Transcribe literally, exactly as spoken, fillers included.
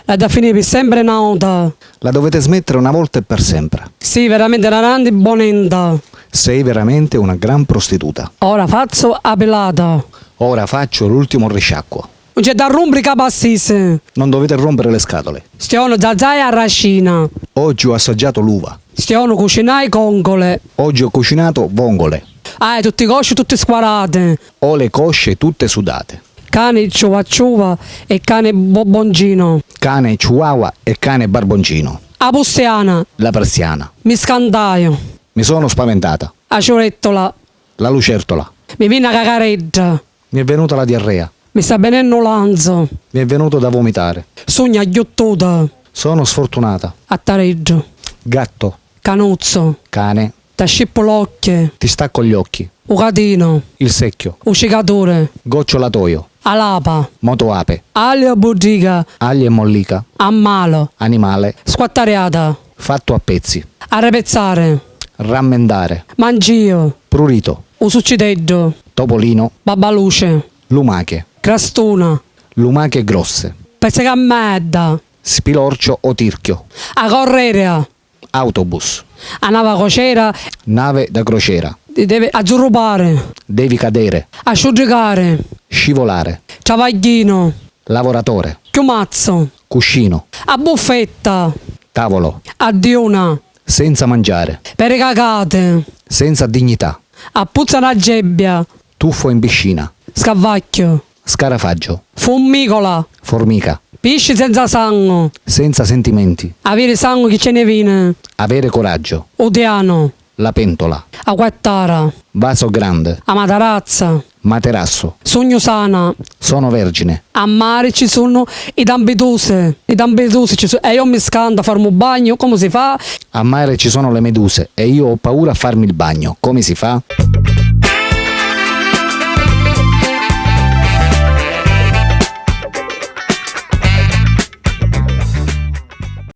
L'adda finiri pi sempri na ota. La dovete smettere una volta e per sempre. Sì veramente na ranti bonenta. Sei veramente una gran prostituta. Ora fazzu a pilata. Ora faccio l'ultimo risciacquo. Nun c'è da rumpiri i capi assisi. Non dovete rompere le scatole. Stionu zazai a racina. Oggi ho assaggiato l'uva. Stionu cucinai congole. Oggi ho cucinato vongole. Hai tutti i cosci tutti squarati. Ho le cosce tutte sudate. Cani ciuva ciuva e cani bobboncino. Cane chihuahua e cane barboncino. A pustiana. La persiana. Mi scantaiu. Mi sono spaventata. A ciurettula. La lucertola. Mi vini a cacaredda. Mi è venuta la diarrea. Mi sta benennu u lanzu. Mi è venuto da vomitare. Sugnu agghiuttuta. Sono sfortunata. Attareddu. Gatto. Canuzzu. Cane. T'ascippu l'occhi. Ti stacco gli occhi. U catinu. Il secchio. U cicaturi. Gocciolatoio. A lapa. Motoape. Agliu e buddica. Aglio e mollica. A malu. Animale. Squattariata. Fatto a pezzi. Arrepezzari. Rammendare. Manciu. Prurito. U succiteddu. Topolino. Babbaluci. Lumache. Crastuna. Lumache grosse. Pezzi ca medda. Spilorcio o tirchio. A correria. Autobus. A nava cociera. Nave da crociera. Devi azzurrupari. Devi cadere. Asciuddicari. Scivolare. Travagghiinu. Lavoratore. Chiumazzu. Cuscino. A buffetta. Tavolo. A diuna. Senza mangiare. Peri cacati. Senza dignità. Appuzza na gebbia. Tuffo in piscina. Scavacchiu. Scarafaggio. Fummicola. Formica. Pisci senza sangu. Senza sentimenti. Aviri sangu chi ce ne vini. Avere coraggio. U tianu. La pentola. A quattara. Vaso grande. A matarazza. Materasso. Sugnu sana. Sono vergine. A mari ci sunnu i tampitusi. I tampitusi ci su. E io mi scantu a farmi u bagnu. Comu si fa? A mare ci sono le meduse e io ho paura a farmi il bagno. Come si fa?